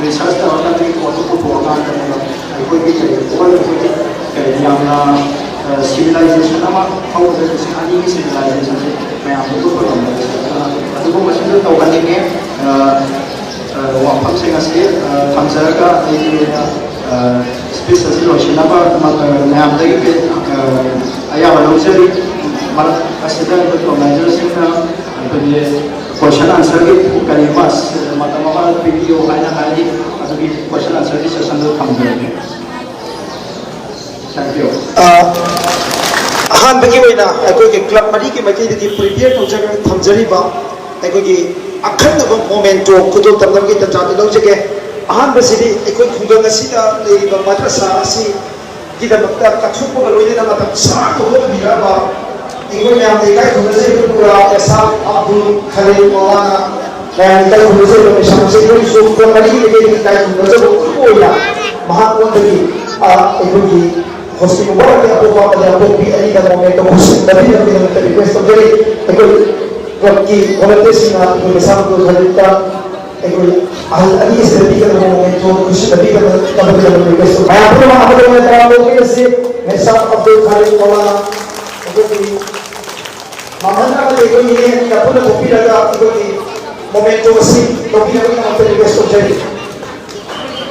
research ꯇꯧꯔꯒ ꯑꯗꯨꯒꯤ ꯄꯣꯠꯇꯨ ꯄꯨꯊꯣꯛꯑꯀꯥꯟꯗꯅꯦꯕ ꯑꯩꯈꯣꯏꯒꯤ ꯀꯔꯤ, all ꯑꯩꯈꯣꯏꯒꯤ ꯀꯔꯤ ꯌꯥꯝꯅ, ꯑ, civilization ꯑꯃ ꯍꯧꯈꯤꯕ ꯂꯤꯁꯤꯡ ꯑꯅꯤꯒꯤ civilizationꯁꯦ ꯃꯌꯥꯝꯗ ꯎꯠꯄ ꯉꯝꯕ ꯑꯗꯨꯒꯨꯝꯕꯁꯤꯡꯗꯨ ꯇꯧꯍꯟꯅꯤꯡꯉꯦ꯫ ꯑ, ꯑ, ꯋꯥꯐꯝꯁꯤꯡ ꯑꯁꯤ, ꯑ, ꯊꯝꯖꯔꯒ ꯑꯩꯒꯤ ꯑꯣꯏꯅ, ꯑ, speech ꯑꯁꯤ ꯂꯣꯏꯁꯤꯟꯅꯕ ꯃ-, ꯑ, ꯃꯌꯥꯝꯗꯒꯤ, ꯑ, ꯑꯌꯥꯕ ꯂꯧꯖꯔꯤ꯫ ꯃꯔꯛ ꯑꯁꯤꯗ ꯑꯩꯈꯣꯏ organizerꯁꯤꯡꯅ ꯑꯩꯈꯣꯏꯒꯤ question answerꯒꯤ ꯀꯔꯤꯒꯨꯝꯕ ꯃꯇꯝ ꯑꯃ ꯄꯤꯕꯤꯌꯨ ꯍꯥꯏꯅ ꯍꯥꯏꯔꯤ꯫ ꯑꯗꯨꯒꯤ question answerꯒꯤ sessionꯗꯨ ꯊꯝꯖꯔꯒꯦ꯫ Thank you. ꯑ, ꯑꯍꯥꯟꯕꯒꯤ ꯑꯣꯏꯅ ꯑꯩꯈꯣꯏꯒꯤ club ꯃꯔꯤꯒꯤ ꯃꯥꯏꯀꯩꯗꯒꯤ prepare ꯇꯧꯖꯔ-, ꯊꯝꯖꯔꯤꯕ ꯑꯩꯈꯣꯏꯒꯤ ꯑꯈꯟꯅꯕ memento ꯈꯨꯗꯣꯜ ꯇꯝꯅꯕꯒꯤ ꯇꯟꯖꯥꯗꯨ ꯂꯧꯖꯒꯦ꯫ ꯑꯍꯥꯟꯕꯁꯤꯗꯤ ꯑꯩꯈꯣꯏ ꯈꯨꯡꯒꯪ ꯑꯁꯤꯗ ꯂꯩꯔꯤꯕ ꯃꯗ꯭ꯔꯁꯥ ꯑꯁꯤꯒꯤꯗꯃꯛꯇ ꯀꯠꯊꯣꯛꯄꯒ ꯂꯣꯏꯅꯅ ꯃꯇꯝ ꯁꯥꯡꯅ ꯍꯣꯠꯅꯕꯤꯔꯛꯑꯕ ꯑꯩꯈꯣꯏ ꯃꯌꯥꯝꯅ ꯏꯀꯥꯏ ꯈꯨꯝꯅꯖꯔꯤꯕ ꯄꯨꯔꯥ ꯑꯦꯁꯥꯝ ꯑꯕꯗꯨꯜ ꯈꯂꯤꯜ ꯃꯧꯂꯥꯅ ꯃꯌꯥꯝꯅ ꯏꯀꯥꯏ ꯈꯨꯝꯅꯖꯔꯤꯕ ꯃꯤꯁꯛ ꯑꯁꯤ ꯑꯩꯈꯣꯏꯒꯤꯁꯨ ꯈꯨꯡꯒꯪ ꯃꯔꯤꯒꯤ ꯃꯥꯏꯀꯩꯗꯒꯤ ꯏꯀꯥꯏ ꯈꯨꯝꯅꯖꯕ ꯎꯠꯄ ꯑꯣꯏꯅ ꯃꯍꯥꯛꯉꯣꯟꯗꯒꯤ, ꯑ, ꯑꯩꯈꯣꯏꯒꯤ ꯍꯣꯁꯇꯤ ꯃꯨꯕꯥꯔꯛꯀꯤ ꯑꯄꯣꯛꯄ ꯑꯃꯗꯤ ꯑꯄꯣꯛꯄꯤ ꯑꯅꯤꯗ memento ꯈꯨꯠꯁꯤꯟꯅꯕꯤꯅꯕꯒꯤꯗꯃꯛꯇ request ꯇꯧꯖꯔꯤ꯫ ꯑꯩꯈꯣꯏ clubꯀꯤ volunteerꯁꯤꯡꯅ ꯑꯩꯈꯣꯏ ꯃꯁꯥ ꯃꯇꯣꯟ ꯈꯔꯗ ꯑꯩꯈꯣꯏ ꯑꯍꯜ ꯑꯅꯤ ꯑꯁꯤꯗ ꯄꯤꯒꯗꯕ memento ꯈꯨꯠꯁꯤꯟꯅꯕꯤꯅꯕꯒꯤꯗꯃꯛ request ꯇꯧꯖꯔꯤ꯫ ꯃꯌꯥꯝ ꯄꯨꯝꯅꯃꯛ ꯑꯃꯗ ꯑꯣꯏꯅ ꯇꯔꯥꯝꯅ ꯑꯣꯛꯃꯤꯟꯅꯁꯤ꯫ ꯃꯦꯁꯥ ꯑꯕꯗꯨꯜ ꯈꯥꯂꯤꯗ ꯃꯧꯂꯥꯅ ꯑꯩꯈꯣꯏꯒꯤ ꯃꯃꯜ ꯑꯃꯗꯤ ꯑꯩꯈꯣꯏ ꯃꯤꯑꯣꯏ ꯑꯅꯤꯅ ꯄꯨꯟꯅ ꯊꯣꯛꯄꯤꯔꯒ ꯑꯩꯈꯣꯏꯒꯤ memento ꯑꯁꯤ ꯂꯧꯕꯤꯅꯕꯒꯤꯗꯃꯛꯇ request ꯇꯧꯖꯔꯤ꯫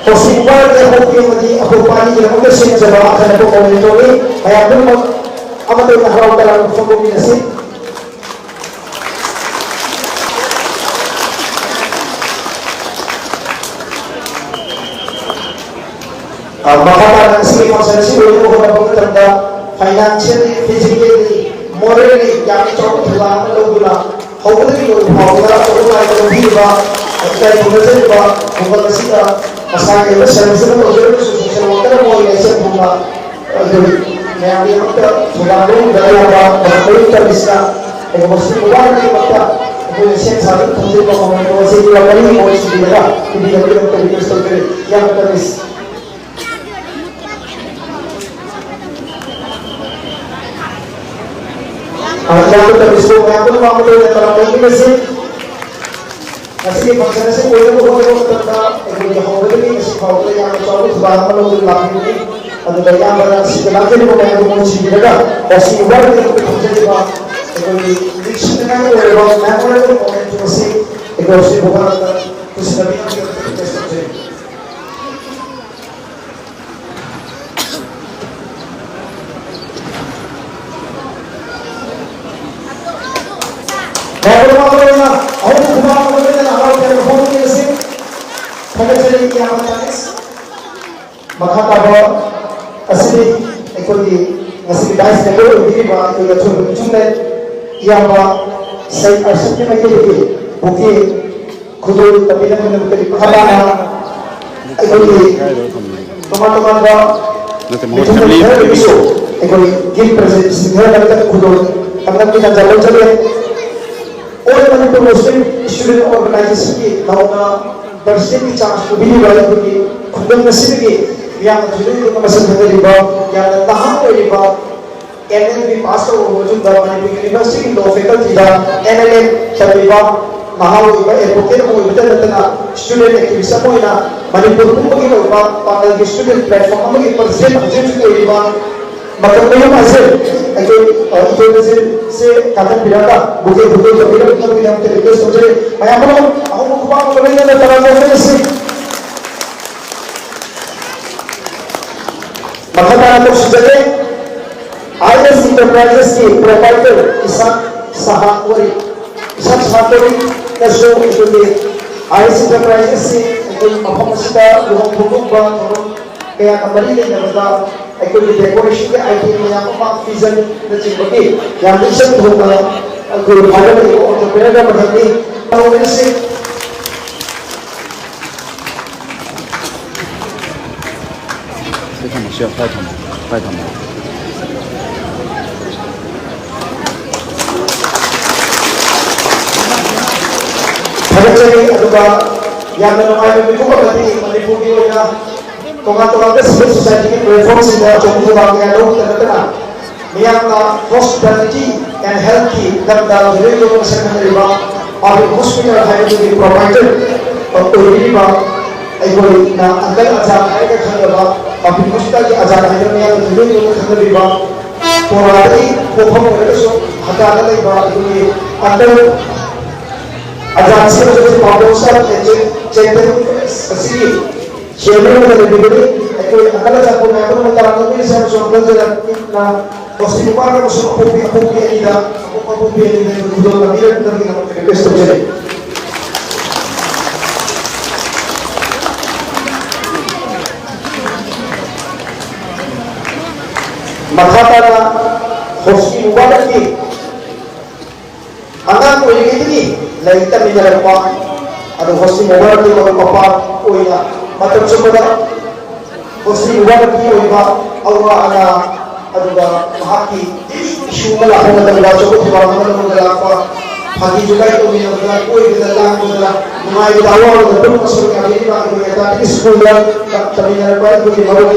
ꯊꯧꯁꯤꯜ ꯋꯥꯔꯗ ꯑꯍꯨꯝꯒꯤ ꯑꯃꯗꯤ ꯑꯄꯣꯛꯄ ꯑꯅꯤꯒꯤꯗꯃꯛꯇ ꯁꯦꯝꯖꯕ ꯑꯈꯟꯅꯕ ꯃꯣꯃꯦꯟꯇꯣꯅꯤ꯫ ꯃꯌꯥꯝ ꯄꯨꯝꯅꯃꯛ ꯑꯃꯠꯇ ꯑꯣꯏꯅ ꯍꯔꯥꯎ ꯇꯌꯥꯝꯅ ꯐꯣꯡꯗꯣꯛꯃꯤꯟꯅꯁꯤ꯫ ꯑ, ꯃꯈꯥ ꯇꯥꯅ ꯉꯁꯤꯒꯤ function ꯑꯁꯤ ꯂꯣꯏꯅꯕ ꯍꯣꯠꯅꯕ ꯃꯇꯝꯗ financially, physically, morally ꯌꯥꯝꯅ ꯆꯥꯎꯕ ꯊꯧꯗꯥꯡ ꯑꯃ ꯂꯧꯗꯨꯅ ꯍꯧꯕꯗꯒꯤ ꯂꯣꯏꯕ ꯐꯥꯎꯕꯗ ꯑꯆꯧꯕ ꯂꯥꯏ ꯂꯧꯕꯤꯔꯤꯕ, ꯏꯀꯥꯏ ꯈꯨꯝꯅꯖꯔꯤꯕ ꯈꯨꯡꯒꯪ ꯑꯁꯤꯗ ꯃꯁꯥꯒꯤ ꯑꯣꯏꯕ service ꯑꯃ ꯇꯧꯖꯔꯒꯁꯨ social worker ꯑꯃ ꯑꯣꯏꯅ ꯏꯆꯝ ꯆꯝꯅ ꯑꯗꯨ ꯃꯌꯥꯝꯒꯤꯗꯃꯛꯇ ꯊꯧꯗꯥꯡ ꯂꯧꯔꯤꯕ ꯑꯌꯥꯝꯕ ꯃꯍꯩꯔꯣꯏ ꯇꯝꯕꯤꯁꯤꯅ ꯑꯩꯈꯣꯏ ꯃꯁꯤꯒꯤ ꯋꯥꯅꯕꯒꯤꯗꯃꯛꯇ ꯑꯩꯈꯣꯏꯅ ꯁꯦꯝ ꯁꯥꯗꯨꯅ ꯊꯝꯖꯔꯤꯕ ꯃꯃꯜ ꯑꯁꯤ ꯂꯨꯄꯥ ꯃꯔꯤ ꯑꯣꯏ ꯁꯤꯕꯤꯔꯒ ꯄꯤꯕꯤꯔꯛꯄꯒꯤꯗꯃꯛꯇ request ꯇꯧꯖꯔꯤ꯫ ꯌꯥꯝꯅ ꯇꯝꯕꯤꯁꯤ꯫ ꯑ, ꯌꯥꯝꯅ ꯇꯝꯕꯤꯁꯤ꯫ ꯃꯌꯥꯝ ꯄꯨꯝꯅꯃꯛ ꯑꯃꯠꯇ ꯑꯣꯏꯅ ꯇꯔꯥꯝꯅ ꯑꯣꯛꯃꯤꯟꯅꯁꯤ꯫ ꯉꯁꯤꯒꯤ function ꯑꯁꯤ ꯑꯣꯏꯅꯕ ꯍꯣꯠꯅꯕ ꯃꯇꯝꯗ ꯑꯩꯈꯣꯏꯒꯤ ꯍꯧꯕꯗꯒꯤ ꯉꯁꯤ ꯐꯥꯎꯕꯗ ꯌꯥꯝꯅ ꯆꯥꯎꯕ ꯊꯧꯗꯥꯡ ꯑꯃ ꯂꯧꯗꯨꯅ ꯂꯥꯛꯂꯤꯕꯅꯤ꯫ ꯑꯗꯨꯒ ꯑꯌꯥꯝꯕꯅ ꯁꯤꯗ ꯂꯥꯛꯆꯔꯤꯕ ꯃꯌꯥꯝꯕꯨ ꯃꯍꯨꯠ ꯁꯤꯟꯕꯤꯔꯒ ꯉꯁꯤ ꯋꯥꯔꯜꯗ ꯀꯞꯇ ꯐꯪꯖꯔꯤꯕ ꯑꯩꯈꯣꯏꯒꯤ ꯅꯤꯡꯁꯤꯡꯅꯤꯡꯉꯥꯏ ꯑꯣꯏꯔꯕ memorable moment ꯑꯁꯤ ꯑꯩꯈꯣꯏ ꯍꯧꯖꯤꯛ ꯚꯣꯀꯥꯜꯗ ꯄꯨꯁꯤꯟꯅꯕꯤꯅꯕꯒꯤꯗꯃꯛꯇ request ꯇꯧꯖꯔꯤ꯫ ꯃꯌꯥꯝ ꯄꯨꯝꯅꯃꯛ ꯑꯃꯠꯇ ꯑꯣꯏꯅ ꯑꯍꯨꯝ ꯈꯨꯕꯥꯛ ꯑꯃ ꯂꯣꯏꯅꯅ ꯍꯔꯥꯎ ꯇꯌꯥꯝꯅ ꯐꯣꯡꯗꯣꯛꯃꯤꯟꯅꯁꯤ꯫ ꯊꯥꯒꯠꯆꯔꯤ ꯏꯌꯥꯝꯕ ꯇꯥꯅꯤꯁ꯫ ꯃꯈꯥ ꯇꯥꯕ ꯑꯁꯤꯗꯤ ꯑꯩꯈꯣꯏꯒꯤ ꯉꯁꯤꯒꯤ vice mayor ꯑꯣꯏꯕꯤꯔꯤꯕ ꯑꯩꯈꯣꯏꯒꯤ ꯑꯊꯣꯏꯕ ꯃꯤꯊꯨꯡꯂꯦꯟ ꯏꯌꯥꯝꯕ ꯁꯩ ꯑꯔꯁꯠꯀꯤ ꯃꯥꯏꯀꯩꯗꯒꯤ bouquet ꯈꯨꯗꯣꯜ ꯇꯝꯕꯤꯅꯕꯒꯤꯗꯃꯛꯇ ꯃꯈꯥ ꯇꯥꯅ ꯑꯩꯈꯣꯏꯒꯤ ꯇꯣꯉꯥꯟ ꯇꯣꯉꯥꯟꯕ ꯅꯠꯇꯦ, ꯃꯍꯨꯠ ꯃꯤꯊꯨꯡꯂꯦꯟ ꯈꯔ ꯈꯔꯗꯒꯤꯁꯨ ꯑꯩꯈꯣꯏ gift present ꯈꯔ ꯈꯔ ꯈꯨꯗꯣꯜ ꯇꯝꯅꯕꯒꯤ ꯇꯥꯟꯖꯥ ꯂꯧꯖꯒꯦ꯫ All Manipur Muslim Student Organization ꯒꯤ ꯅꯧꯅ president ꯀꯤ charge ꯄꯨꯕꯤꯔꯤꯕ ꯑꯩꯈꯣꯏꯒꯤ ꯈꯨꯡꯒꯪ ꯑꯁꯤꯗꯒꯤ ꯌꯥꯝꯅ ꯊꯣꯏꯗꯣꯛ ꯍꯦꯟꯗꯣꯛꯅ ꯃꯁꯛ ꯈꯪꯅꯔꯤꯕ, ꯌꯥꯝꯅ ꯅꯍꯥ ꯑꯣꯏꯔꯤꯕ, L L B pass ꯇꯧꯔꯕ ꯃꯇꯨꯡꯗ ꯃꯅꯤꯄꯨꯔ University ꯒꯤ law faculty ꯗ L L M ꯇꯝꯂꯤꯕ ꯅꯍꯥ ꯑꯣꯏꯔꯤꯕ advocate ꯑꯃ ꯑꯣꯏꯕꯇ ꯅꯠꯇꯅ student activist ꯑꯃ ꯑꯣꯏꯅ ꯃꯅꯤꯄꯨꯔ ꯄꯨꯝꯕꯒꯤ ꯑꯣꯏꯕ ꯄꯥꯡꯒꯜꯒꯤ student platform ꯑꯃꯒꯤ president ꯍꯧꯖꯤꯛ ꯍꯧꯖꯤꯛ ꯑꯣꯏꯔꯤꯕ ꯃꯇꯝꯗ ꯌꯨꯝ ꯑꯁꯦ ꯑꯩꯈꯣꯏ, ꯑ, ꯏꯊꯣꯏꯕꯁꯦ ꯀꯥꯈꯠꯄꯤꯔꯒ bouquet ꯈꯨꯗꯣꯜ ꯇꯧꯕꯤꯔꯛꯅꯕꯒꯤꯗꯃꯛꯇ request ꯇꯧꯖꯔꯤ꯫ ꯃꯌꯥꯝ ꯄꯨꯝꯅꯃꯛ ꯑꯍꯧꯕ ꯈꯨꯕꯥꯛ ꯑꯃ ꯂꯣꯏꯅꯅ ꯇꯔꯥꯝꯅ ꯑꯣꯛꯃꯤꯟꯅꯁꯤ꯫ ꯃꯈꯥ ꯇꯥꯅ ꯇꯧꯁꯤꯟꯖꯒꯦ꯫ ꯑꯥꯏ ꯑꯦꯁ ꯏꯟꯇꯔꯄ꯭ꯔꯥꯏꯖꯦꯁꯀꯤ ꯄ꯭ꯔꯣꯄꯥꯏꯇꯔ ꯏꯁꯥꯛ ꯁꯍꯥꯛꯋꯥꯔꯤ, ꯏꯁꯥꯛ ꯁꯍꯥꯛꯋꯥꯔꯤꯅꯁꯨ ꯑꯩꯈꯣꯏꯒꯤ ꯑꯥꯏ ꯑꯦꯁ ꯏꯟꯇꯔꯄ꯭ꯔꯥꯏꯖꯦꯁꯁꯤ ꯑꯩꯈꯣꯏ ꯃꯐꯝ ꯑꯁꯤꯗ ꯂꯨꯍꯣꯡ ꯈꯣꯡꯗꯣꯡꯕ ꯊꯧꯔꯝ ꯀꯌꯥꯒ ꯃꯔꯤ ꯂꯩꯅꯕꯗ ꯑꯩꯈꯣꯏꯒꯤ ꯗꯦꯀꯣꯔꯦꯁꯟꯒꯤ ꯑꯥꯏꯇꯦꯝ ꯃꯌꯥꯝ ꯑꯃ ꯐꯤꯖꯟꯅꯆꯤꯡꯕꯒꯤ ꯌꯥꯝꯅ ꯏꯆꯪ ꯊꯣꯛꯅ ꯑꯩꯈꯣꯏ ꯍꯥꯏꯔꯒ ꯑꯣꯟꯇꯔꯄ꯭ꯔꯦꯅꯔ ꯑꯃꯈꯛꯅꯤ꯫ ꯇꯧꯔꯤꯕꯁꯤ ꯁꯤ ꯊꯝꯃꯣ, ꯁꯤ ꯐ꯭ꯂꯥꯏꯠ ꯊꯝꯃꯣ, ꯐ꯭ꯂꯥꯏꯠ ꯊꯝꯃꯣ꯫ ꯊꯥꯒꯠꯆꯔꯤ꯫ ꯑꯗꯨꯒ ꯌꯥꯝꯅ ꯅꯨꯡꯉꯥꯏꯕ ꯃꯤꯀꯨꯞ ꯑꯃꯗꯤ ꯃꯅꯤꯄꯨꯔꯒꯤ ꯑꯣꯏꯅ ꯇꯣꯉꯥꯟ ꯇꯣꯉꯥꯟꯕ ꯁꯤꯚꯤꯜ ꯁꯣꯁꯥꯏꯇꯤꯒꯤ ꯄ꯭ꯂꯦꯠꯐꯣꯝꯁꯤꯡꯗ ꯑꯆꯧꯕ ꯊꯧꯗꯥꯡ ꯀꯌꯥ ꯂꯧꯕꯇ ꯅꯠꯇꯅ ꯃꯤꯌꯥꯝꯅ ꯍꯣꯁꯄꯤꯇꯥꯂꯤꯇꯤ ꯑꯦꯟ ꯍꯦꯜꯊꯀꯤ ꯂꯝꯗ ꯂꯩꯔꯤꯕ ꯃꯁꯛ ꯈꯪꯅꯔꯤꯕ ꯄꯥꯕ꯭ꯂꯤꯛ ꯍꯣꯁꯄꯤꯇꯥꯜ ꯍꯥꯏꯕꯗꯨꯒꯤ ꯄ꯭ꯔꯣꯄꯥꯏꯇꯔ ꯑꯣꯏꯕꯤꯔꯤꯕ ꯑꯩꯈꯣꯏꯅ ꯑꯪꯀꯜ ꯑꯖꯥ ꯍꯥꯏꯔꯒ ꯈꯪꯅꯕ ꯄꯥꯕ꯭ꯂꯤꯛ ꯍꯣꯁꯄꯤꯇꯥꯜꯒꯤ ꯑꯖꯥ ꯍꯥꯏꯗꯨꯅ ꯃꯤꯌꯥꯝꯅ ꯂꯣꯏꯅ ꯈꯪꯅꯕꯤꯕ ꯄꯣꯔꯥꯗꯒꯤ ꯄꯣꯛꯐꯝ ꯑꯣꯏꯔꯒꯁꯨ ꯍꯇꯥꯗ ꯂꯩꯕ ꯑꯩꯈꯣꯏꯒꯤ ꯑꯪꯀꯜ ꯑꯖꯥ ꯁꯤ ꯍꯧꯖꯤꯛ ꯄꯥꯕ꯭ꯂꯤꯛ ꯍꯣꯁꯄꯤꯇꯥꯜ ꯆꯦꯟꯇꯦꯟ ꯑꯁꯤꯒꯤ ꯁꯦꯝꯕ ꯉꯝꯗꯕꯤꯕꯅꯤ꯫ ꯑꯩꯈꯣꯏ ꯑꯀꯜ ꯑꯆꯥꯄꯣꯠ ꯃꯌꯥꯝ ꯑꯃ ꯇꯥꯔꯝꯒꯅꯤ꯫ ꯏꯁꯥꯅꯁꯨ ꯈꯪꯖꯔꯛꯄꯅ ꯍꯣꯁꯇꯤꯡ ꯅꯨꯄꯥ ꯑꯃꯁꯨ ꯑꯄꯣꯛꯄꯤ ꯑꯄꯣꯛꯄꯤ ꯑꯅꯤꯗ ꯑꯄꯣꯛꯄ ꯑꯄꯣꯛꯄꯤ ꯑꯅꯤꯗ ꯈꯨꯗꯣꯜ ꯇꯝꯕꯤꯔꯛꯅꯕꯒꯤꯗꯃꯛꯇ ꯔꯤꯀ꯭ꯋꯦꯁ ꯇꯧꯖꯔꯤ꯫ ꯃꯈꯥ ꯇꯥꯅ ꯍꯣꯁꯇꯤꯡ ꯅꯨꯄꯥꯒꯤ ꯑꯉꯥꯡ ꯑꯣꯏꯔꯤꯉꯩꯗꯒꯤ ꯂꯥꯏꯔꯤꯛ ꯇꯝꯃꯤꯟꯅꯔꯛꯄ, ꯑꯗꯨ ꯍꯣꯁꯇꯤꯡ ꯃꯨꯕꯥꯔꯛꯀꯤ ꯃꯔꯨꯞ ꯃꯄꯥꯡ ꯑꯣꯏꯅ ꯃꯇꯝ ꯆꯨꯞꯄꯗ ꯍꯣꯁꯇꯤꯡ ꯃꯨꯕꯥꯔꯛꯀꯤ ꯑꯣꯏꯕ ꯑꯋꯥ ꯑꯅꯥ, ꯑꯗꯨꯒ ꯃꯍꯥꯛꯀꯤ ꯏꯁꯨ ꯑꯃ ꯂꯥꯛꯄ ꯃꯇꯝꯗ ꯑꯆꯧꯕ ꯊꯧꯗꯥꯡ ꯑꯃ ꯂꯧꯔꯒ ꯂꯥꯛꯄ, ꯐꯥꯒꯤ ꯖꯨꯒꯥꯏ ꯇꯧꯃꯤꯟꯅꯕꯗ, ꯀꯣꯏꯕꯗ, ꯂꯥꯡꯕꯗ, ꯅꯨꯡꯉꯥꯏꯕꯗ, ꯑꯋꯥꯕꯗ ꯄꯨꯝꯅꯃꯛ ꯁꯔꯨꯛ ꯌꯥꯕꯤꯔꯤꯕ ꯑꯩꯈꯣꯏ ꯑꯦꯀꯥꯗꯃꯤꯛ ꯁ꯭ꯀꯨꯜꯗ ꯇꯝꯃꯤꯟꯅꯔꯛꯄ ꯑꯩꯈꯣꯏꯒꯤ ꯃꯔꯨꯞ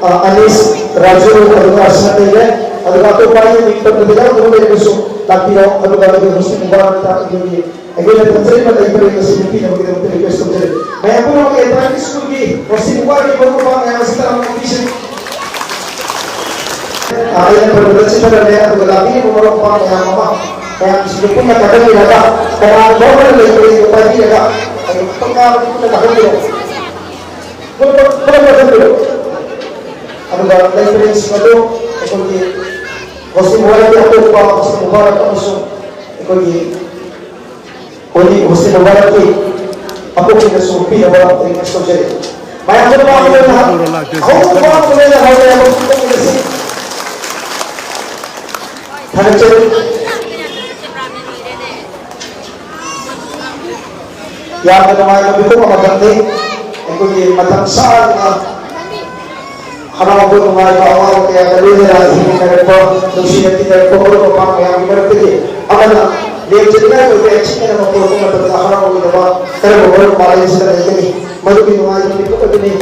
ꯑ, ꯑꯅꯤꯁ, ꯔꯥꯖꯨ, ꯑꯗꯨꯒ ꯑꯔꯁꯟ ꯂꯩꯔꯦ꯫ ꯑꯗꯨꯒ ꯑꯇꯣꯞꯄ ꯑꯩꯅ ꯃꯤꯡ ꯄꯟꯕꯗ ꯌꯥꯎꯗꯕ ꯂꯩꯔꯒꯁꯨ ꯂꯥꯛꯄꯤꯔꯣ꯫ ꯑꯗꯨꯒ ꯑꯩꯈꯣꯏ ꯍꯣꯁꯇꯤꯡ ꯃꯨꯕꯥꯔꯛꯇ ꯑꯩꯈꯣꯏꯒꯤ, ꯑꯩꯈꯣꯏꯅ ꯊꯝꯖꯔꯤꯕ ꯂꯩ ꯄꯔꯦꯡ ꯑꯁꯤ ꯅꯤꯡꯕꯤꯅꯕꯒꯤꯗꯃꯛꯇ ꯔꯤꯀ꯭ꯋꯦꯁ ꯇꯧꯖꯔꯤ꯫ ꯃꯌꯥꯝ ꯄꯨꯝꯅꯃꯛ ꯑꯦ ꯄ꯭ꯔꯥꯏꯃꯔꯤ ꯁ꯭ꯀꯨꯜꯒꯤ ꯍꯣꯁꯇꯤꯡ ꯃꯨꯕꯥꯔꯛꯀꯤ ꯃꯔꯨꯞ ꯃꯄꯥꯡ ꯃꯌꯥꯝ ꯑꯁꯤ ꯇꯔꯥꯝꯅ ꯑꯣꯛꯄꯤꯁꯤ꯫ ꯑ, ꯑꯩꯅ ꯄꯟꯕꯗ ꯆꯤꯊꯔꯝꯃꯦ꯫ ꯑꯗꯨꯒ ꯂꯥꯛꯄꯤꯔꯤꯕ ꯃꯔꯨꯞ ꯃꯄꯥꯡ ꯃꯌꯥꯝ ꯑꯃ ꯃꯌꯥꯝꯁꯤꯡꯗꯨ ꯄꯨꯟꯅ ꯀꯥꯈꯠꯄꯤꯔꯒ ꯀꯅꯥꯒꯨꯝꯕ ꯑꯃꯅ ꯂꯩ ꯄꯔꯦꯡꯗꯨ ꯄꯥꯏꯕꯤꯔꯒ ꯑꯗꯨ ꯄꯨꯟꯅ ꯀꯥꯈꯠꯄꯤꯔꯣ꯫ ꯄꯨꯟꯅ ꯀꯥꯈꯠꯄꯤꯔꯣ꯫ ꯑꯗꯨꯒ ꯂꯩ ꯄꯔꯦꯡꯁꯤꯡ ꯑꯗꯨ ꯑꯩꯈꯣꯏꯒꯤ ꯍꯣꯁꯅꯤ ꯃꯨꯕꯥꯔꯛꯀꯤ ꯑꯄꯣꯛꯄ ꯍꯣꯁꯅꯤ ꯃꯨꯕꯥꯔꯛ ꯑꯃꯁꯨꯡ ꯑꯩꯈꯣꯏꯒꯤ ꯍꯣꯂꯤ ꯍꯣꯁꯅꯤ ꯃꯨꯕꯥꯔꯛꯀꯤ ꯑꯄꯣꯛꯄꯗꯁꯨ ꯄꯤꯅꯕ ꯔꯤꯀ꯭ꯋꯦꯁ ꯇꯧꯖꯔꯤ꯫ ꯃꯌꯥꯝꯁꯨ ꯄꯥꯝꯕ ꯂꯣꯏꯅ ꯑꯍꯧꯕ ꯄꯥꯝꯕ ꯂꯣꯏꯅ ꯍꯧꯔꯦ ꯑꯃꯁꯨꯡ ꯄꯣꯛꯃꯤꯟꯅꯁꯤ꯫ ꯊꯥꯒꯠꯆꯔꯤ꯫ ꯌꯥꯝꯅ ꯅꯨꯡꯉꯥꯏꯕ ꯃꯤꯀꯨꯞ ꯑꯃꯈꯛꯅꯤ꯫ ꯑꯩꯈꯣꯏꯒꯤ ꯃꯇꯝ ꯁꯥꯡꯅ ꯍꯔꯥꯎꯕ, ꯅꯨꯡꯉꯥꯏꯕ, ꯑꯋꯥꯕ ꯀꯌꯥꯒ ꯂꯣꯏꯅꯅ ꯍꯤꯡꯃꯤꯟꯅꯔꯛꯄ, ꯅꯨꯡꯁꯤꯅ ꯇꯤꯟꯅꯔꯛꯄ ꯃꯔꯨꯞ ꯃꯄꯥꯡ ꯃꯌꯥꯝꯒꯤ ꯃꯔꯛꯇꯒꯤ ꯑꯃꯅ ꯂꯦꯝꯖꯅꯤꯡꯉꯥꯏ ꯑꯣꯏꯕ ꯑꯦꯛꯁꯤꯗꯦꯟ ꯑꯃ ꯊꯣꯛꯂꯛꯄ ꯃꯇꯝꯗ ꯍꯔꯥꯎꯕꯒꯤꯗꯃꯛ ꯀꯔꯝꯕ ꯃꯔꯨꯞ ꯃꯥꯂꯦꯝꯁꯤꯗ ꯂꯩꯒꯅꯤ? ꯃꯗꯨꯒꯤ ꯅꯨꯡꯉꯥꯏꯕ ꯃꯤꯀꯨꯞ ꯑꯗꯨꯅꯤ꯫